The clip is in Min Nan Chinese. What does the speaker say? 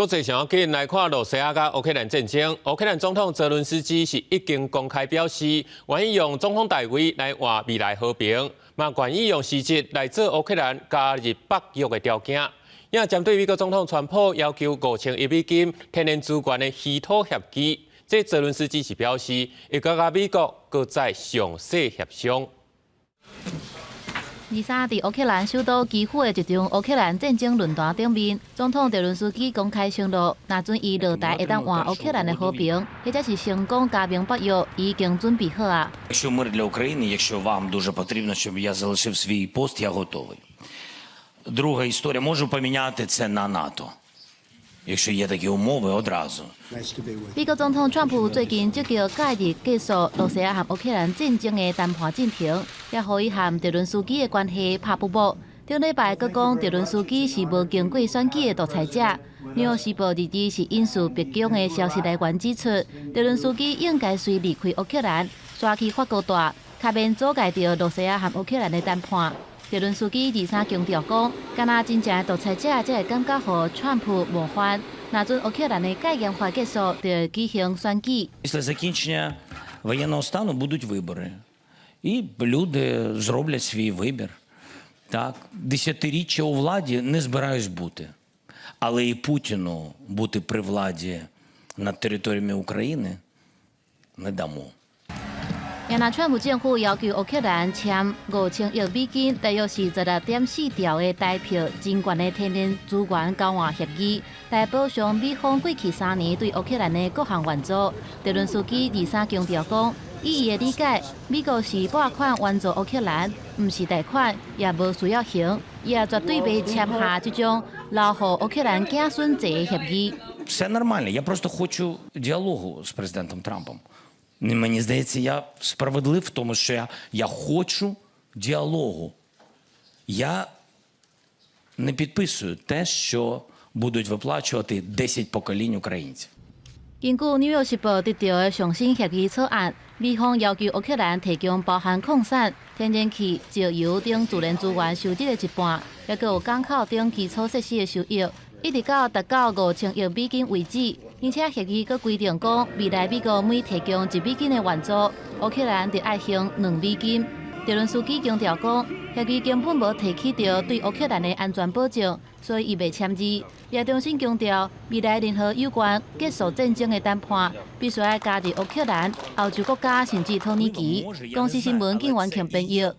國際上緊來看羅西亞佮烏克蘭戰爭，烏克蘭總統澤倫斯基是已經公開表示，願意用總統大位來換未來和平，嘛願意用實質來做烏克蘭加入北約的條件。也針對美國總統川普要求5000億美金天然資源的稀土協議，這澤倫斯基是表示，會佮美國閣再詳細協商。23佇烏克蘭首都基輔的一場烏克蘭戰爭論壇頂面，總統澤倫斯基公開承諾，若准伊落台會當換烏克蘭的和平，或者是成功加盟北約，已經準備好啊。 Якщо мир для України, якщо вам дуже потрібно, щоб я залишив свій пост, я готовий. Друга історія, можу поміняти це на НАТО. Якщо є такі умови, одразу. 美國總統川普最近積極介入結束羅西亞和烏克蘭戰爭的談判進程，也予伊和澤倫斯基的關係拍不薄。頂禮拜閣講澤倫斯基是無經過選舉的獨裁者。紐約時報22是引述白宮的消息來源指出，澤倫斯基應該隨離開烏克蘭，徙去法國蹛，較免阻礙著羅西亞和烏克蘭的談判。澤倫斯基23強調講，敢若真正的獨裁者才會感覺予川普冒犯。若准烏克蘭的戒嚴法結束，就會舉行選舉。 Після закінчення воєнного стану будуть вибори. І люди зроблять свій вибір. Так, десятиріччя у владі не збираюсь бути. Але і Путіну бути при владі над територіями України не дамо. 也若川普政府要求烏克蘭簽5000億美金，大約是16.4兆的台票，真懸的天然資源交換協議，來補償美方過去3年對烏克蘭的各項援助。澤倫斯基23強調講，以伊的理解，美國是撥款援助烏克蘭，毋是貸款，也無需要還，伊也絕對袂簽下這種留予烏克蘭子孫坐的協議。 Все нормально. Я просто хочу діалогу з президентом Трампом. Мені здається, я справедлив в тому, що я хочу діалогу. Я не підписую те, що будуть виплачувати 10 поколінь українців. 根據《紐約時報》得著的上新協議草案，美方要求烏克蘭提供包含礦產、天然氣、石油等自然資源收入的一半，抑閣有港口等基礎設施的收益，一直到達到5000億美金為止。而且協議閣規定講，未來美國每提供1美金的援助，烏克蘭就愛還2美金。澤倫斯基強調講，協議根本無提起著對烏克蘭的安全保證，所以伊袂簽字。也重新強調，未來任何有關結束戰爭的談判，必須愛加入烏克蘭、歐洲國家甚至土耳其。公視新聞警員強編譯。